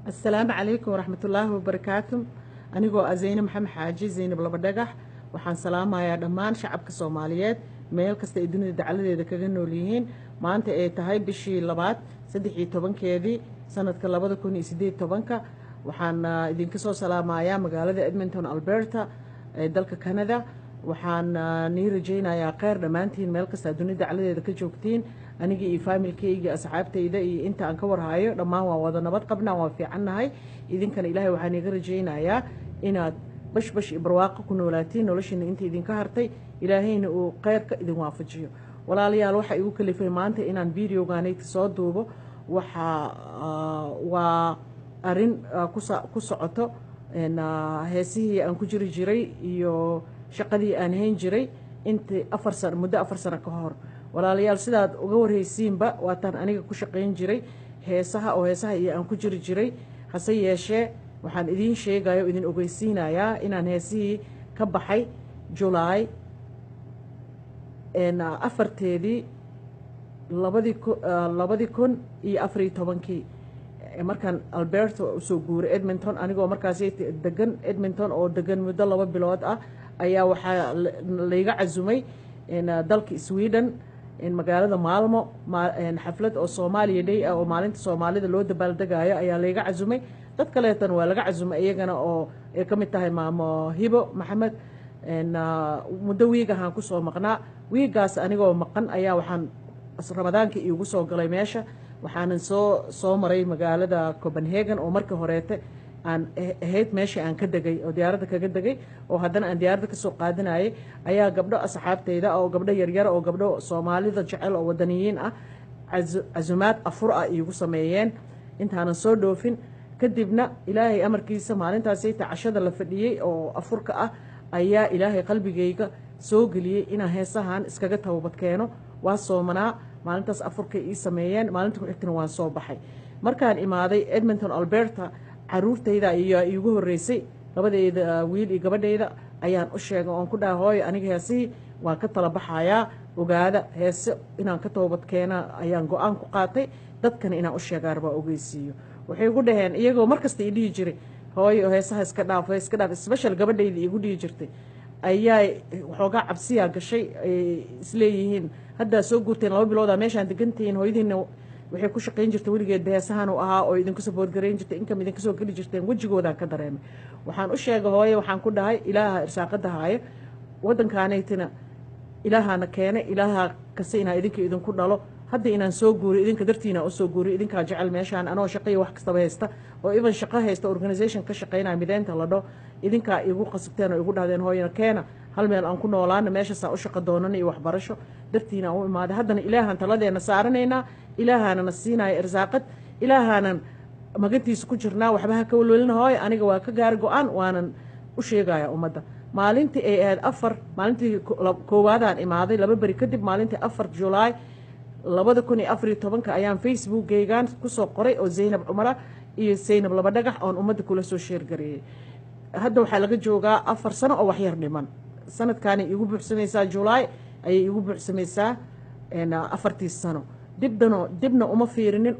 Asalaamu calaykum waraxmatullaahi wabarakaatu. Anigoo ah Zaynab Maxamed Xaaji, Zaynab Laba Dhagax, waxaan salaamayaa dhammaan shacabka Soomaaliyeed meel kasta ay dunida dacaladeeda kaga nool yihiin. Maanta ay tahay bishii labaad 13-keedii, sanadka 2018-ka, waxaan idinka soo salaamayaa magaalada Edmonton, Alberta ee dalka Canada. Waxaan nii rajaynayaa kheyr dhammaantiin meel kasta dunida dacaladeeda ka joogtiin. Aniga iyo faamilkayga, asxaabtayda iyo inta aan ka warhayo dhammaan waan wada nabad qabnaa, waan fiicannahay. Idinkana Ilaahay waxaan iga rajaynayaa inaad bashbash iyo barwaaqo ku noolaatiin noloshiina inta idinka hartay, Ilaahayna uu kheyrka idin waafajiyo. Walaalayaal, waxaa igu kalifay maanta inaan videoganayta soo duubo waxa waa arrin ku socoto heesihii aan ku jiri jiray iyo shaqadii aan hayn jiray intii 4 sano, muddo 4 sano ka hor. Walaalayaal, sidaad uga warhaysiinba, waataan aniga ku shaqayn jiray heesaha oo heesaha iyo aan ku jiri jiray. Hase yeeshee, waxaan idiin sheegaya o idin ogeysiinayaa inaan heesihii ka baxay Julaay 4-teedii 2014-kii, markaan Alberta usoo guuray Edmonton. Anigoo markaasi degan Edmonton oo degan muddo 2 bilood ah ayaa waxaa layga casumay dalka Sweden, magaalada Maalmo, xaflad oo Soomaaliya Day ah oo maalinta Soomaalida loo dabaaldegayo ayaa layga casumay. Dad kaleetan waa laga casumay iyagana, oo ay ka mid tahay Maamo Hibo Maxamed. Muddo wiig ahaan kusoo maqnaa. Wiigaas anigoo maqan ayaa waxaan Ramadaanka iigu soo galay meesha. Waxaanan soo maray magaalada Copenhagen, oo markii horeete aan ahayd meeshii aan ka degay oo diyaaradda kaga degay, oo haddana aan diyaaradda kasoo qaadanayay, ayaa gabdho asxaabtayda oo gabdho yaryar oo gabdho Soomaalida jecel oo wadaniyiin ah casumaad afur ah iigu sameeyeen intaanan soo dhoofin. Kadibna Ilaahay amarkiisa, maalintaasayta cashada la fadhiyey oo afurka ah ayaa Ilaahay qalbigayga soo geliyey inaan heesahan iskaga towbad keeno. Waa soomanaa maalintaas afurkay ii sameeyeen. Maalinta ku xigtana waan soo baxay. Markaan imaaday Edmonton, Alberta, caruurtayda iyo iigu horreysay, labadeyda wiil iyo gabadhayda ayaan u sheegay oon ku dhaha: "Hooyo, aniga heesihii waan ka tala baxayaa, ogaada, heese inaan ka toobad keena ayaan go-aan ku qaatay, dadkana inaan u sheegaa rabaa, ogeysiiyo." Waxay igu dhaheen, iyagoo markasta i dhihi jiray: "Hooyo, heesaha iska dhaaf, iska dhaaf," special gabadhayda iigu dhihi jirtay, ayaa waxoogaa cabsiyaa gashay. Ay isleeyihiin haddaa soo guurteen, 2 biloodaa meeshaan degantihiin, hooyadiina waxay ku shaqayn jirtay weligeed heesahan uu ahaa oo idinku support garayn jirtay, inkam idinka soo geli jirteen. Wejigoodaan ka dareemay. Waxaan u sheegay: "Hooye," waxaan ku dhahay, "Ilaaha irsaaqada haayo, waddankaanaytina Ilaahaana keenay, Ilaaha kase inaa idinka idinku dhalo. Hadda inaan soo guuriyo idinka dartiina usoo guuriyo, idinkaa jecel meeshaan. Anoo shaqaiyo wax kastaba haysta oo even shaqo haysta, organisation ka shaqaynaya Mideynta la dho, idinkaa igu qasabteen oo igu dhahdeen: 'Hooyana keena, hal meel aan ku noolaana, meeshaasaan u shaqo doonana iyo waxbarasho.' Dartiina aan u imaaday. Haddana Ilaahaan taladeena saaranaynaa, Ilaahaana na siinaya irsaaqad, Ilaahaanan magantiisa ku jirnaa. Waxba ha ka welwelina hooyo, aniga waa ka gaari go-aan, waanan u sheegaya ummadda." Maalintii ay ahayd 4, maalintii koowaadaan imaaday, 2 beri kadib, maalintii 4 Julaay 2014-ka ayaan Facebookgaygan kusoo qoray oo Zaynab Cumara iyo Zaynab Laba Dhagax oon ummadda kula soo share gareeyey. Hadda waxaa laga joogaa 4 sano oo waxyar dhiman. Sanadkaanay iigu buuxsamaysaa, Julaay ayay iigu buuxsamaysaa 4-tii sano. Dibdano dibna uma fiirinin,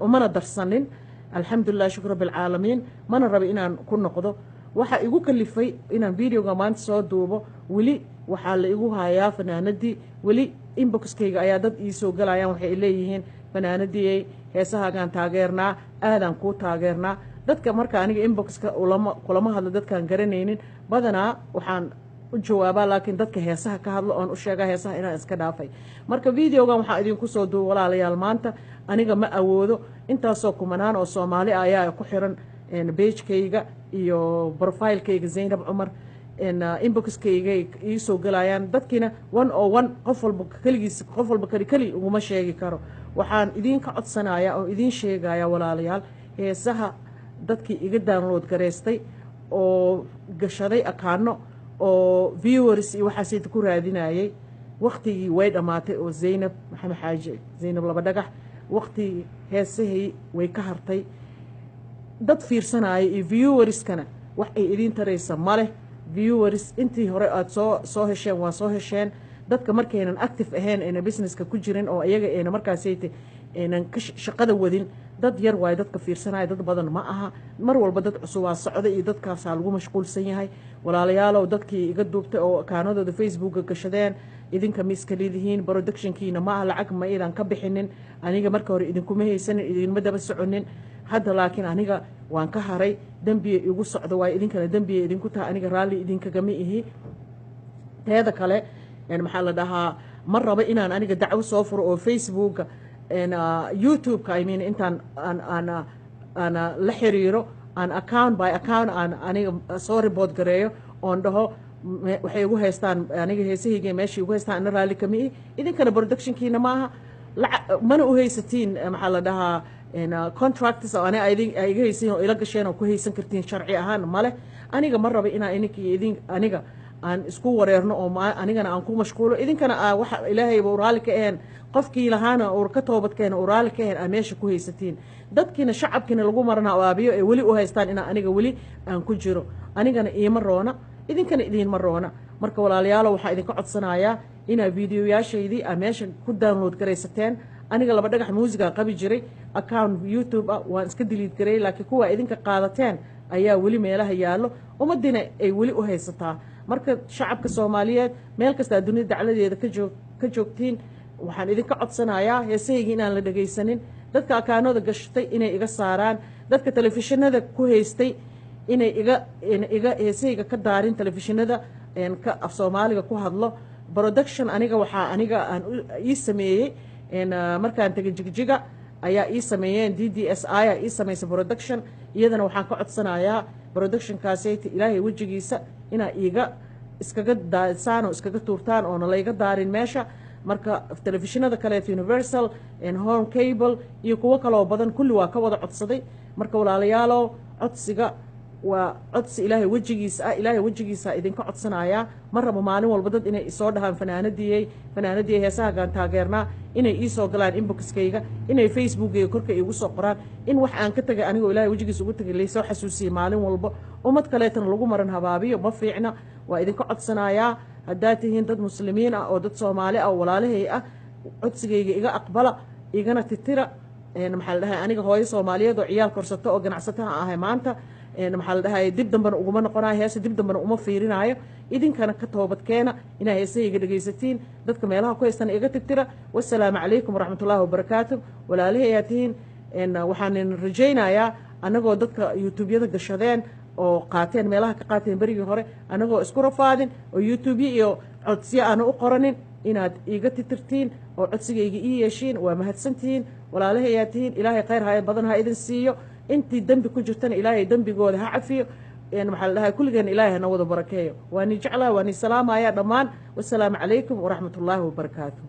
umana darsanin. Alxamdulilah, shukr rabbi alcaalamiin. Mana raba inaan ku noqdo. Waxaa igu kalifay inaan videoga maanta soo duubo, weli waxaa la igu hayaa fanaanadii. Weli inboxkayga ayaa dad iisoo galayaan, waxay leeyihiin: "Fanaanadii, heesahaagaan taageernaa, aadaan kuu taageernaa." Dadka marka aniga inboxka kulama hadlo dadkaan garanaynin badanaa. Waxaan u jawaabaa laakiin dadka heesaha ka hadlo oon u sheegaa heesaha inaan iska dhaafay. Marka videogan waxaa idinku soo duuba, walaalayaal, maanta aniga ma awoodo. Intaasoo kumanaan oo Soomaali ah ayaa ku xiran pagekayga iyo profilekayga Zaynab Cumar. Inboxkayga iisoo galayaan dadkiina one o one, qof walba keligiis, qof walba keli keli uguma sheegi karo. Waxaan idinka codsanaya oo idiin sheegaya, walaalayaal, heesaha dadkii iga download garaystay oo gashaday akaano oo viewers iyo waxaasayta ku raadinayay, waktigii way dhammaatay oo Zaynab Maxamed Xaaji, Zaynab Laba Dhagax, waktigii heesahii way ka hartay. Dad fiirsanaya iyo viewerskana wax ay idiin taraysa ma leh. Viewers intii hore aada soo hesheen waa soo hesheen. Dadka markaynan active ahayn, ayna businesska ku jirin oo iyaga ayna markaasayta aynan ka shaqada wadin. Dad yar waayo dadka fiirsanaya, dad badan ma aha. Mar walba dad cusubaa socda iyo dadkaasaa lagu mashquulsan yahay. Walaalayaalow, dadkii iga duubtay oo accountadooda Facebooka gashadeen, idinka ma iska leedihiin, productionkiina ma aha, lacag ma idan ka bixinin. Aniga marka hore idinkuma haysanin, idinma daba soconin. Hadda laakiin aniga waan ka haray, dembiya igu socdo waayo, idinkana dembiya idinku tahay, aniga raalli idinkagama ihi. Teeda kale, maxaa la dhahaa, ma rabo inaan aniga dacwo soo furo oo Facebooka, YouTube-ka, I mean, intaan aan la xiriiro, aan account by account aan aniga soo report gareeyo oon dhaho waxay igu haystaan aniga heesahayga, meeshay igu haystaan, ana raalli kama ihi, idinkana productionkiina maaha, mana u haysatiin, maxaa la dhahaa, contracts oo ani iga haysatiin oo ila gasheen oo ku haysan kartiin sharci ahaan male. Aniga ma rabo inaa idinka idin aniga aan isku wareerno oo anigana aan ku mashquulo, idinkana waxa Ilaahayba u raalli ka aheen, qofkii lahaana uu ka toobadkeena uu raalli ka aheen, aa meesha ku haysatiin, dadkiina shacabkiina lagu marana aabiyo ay weli u haystaan inaa aniga weli aan ku jiro. Anigana iima roona, idinkana idiinma roona. Marka walaalayaalo, waxaa idinka codsanayaa inaa videoyaashaydii aa meesha ku download garaysateen. Aniga Laba Dhagax Muusiga qabi jiray account YouTube ah, waan iska delete gareeyay, laakiin kuwa idinka qaadateen ayaa weli meelaha yaallo, ummadiina ay weli u haysataa. Marka shacabka Soomaaliyeed, meel kasta adduunyada dacladeeda ka joogtiin, waxaan idinka codsanayaa heesahayga inaan la dhegaysanin, dadka accountooda gashtay inay iga saaraan, dadka telefishinada ku haystay inay iga heesahayga ka daarin telefishinada ka af Soomaaliga ku hadlo. Production aniga waxaa aniga aan ii sameeyey markaan tegay Jigjiga ayaa ii sameeyeen, DDSI a ii samaysay production. Iyadana waxaan ka codsanayaa productionkaasayta Ilaahay wejigiisa inaa iiga iskaga daasaan oo iskaga tuurtaan oona layga daarin meesha. Marka telefishinada kaleeto, Universal, Horn Cable iyo kuwo kaloo badan, kulli waa ka wada codsaday. Marka walaalayaalow, codsiga waa codsi Ilaahay wejigiisa ah, Ilaahay wejigiisa idinka codsanayaa. Ma rabo maalin walba dad inay isoo dhahaan fanaanadiyey, fanaanadiyey, heesahagaan taageernaa, inay iisoo galaan inboxkayga, inay Facebookayga korka iigu soo qoraan, in wax aan ka tegay anigoo Ilahay wejigiisa ugu tegay laysoo xasuusiyey maalin walba, ummad kaleetana lagu maran habaabiyo ma fiicna. Waa idinka codsanayaa, haddaad tihiin dad Muslimiin ah oo dad Soomaali ah oo walaalahay ah, codsigayga iga aqbala, igana titira. Maxaa la dhahay, aniga hooyo Soomaaliyeed oo ciyaal korsato oo ganacsataha ahay maanta, maxaa la dhahay, dib dambena uguma noqonayo heesa, dib dambena uma fiirinaayo. Idinkana ka toobadkeena inaa heesahayga dhegaysatiin, dadka meelaha ku haystana iga tirtira. Wasalaamu calaykum waraxmatullaahi wabarakaatu. Walaalahay ayaa tihiin, waxaan rajaynayaa annagoo dadka YouTubeyada gashadeen oo qaateen, meelaha ka qaateen berigii hore, annagoo isku rafaadin oo YouTube iyo codsiyo aana u qoranin, inaad iiga titirtiin oo codsigayga ii yeeshiin. Waa mahadsantihiin, walaalahay ayaa tihiin. Ilaahay khayr ha badan ha idin siiyo, intii dembi ku jirtana Ilaahay dembigooda ha cafiyo. Maxaa la dhahay, kulligeen Ilaahay hana wada barakeeyo. Waa ni jeclaa, waa ni salaamaya dhammaan. Wasalaamu calaykum waraxmatullaahi wabarakaatu.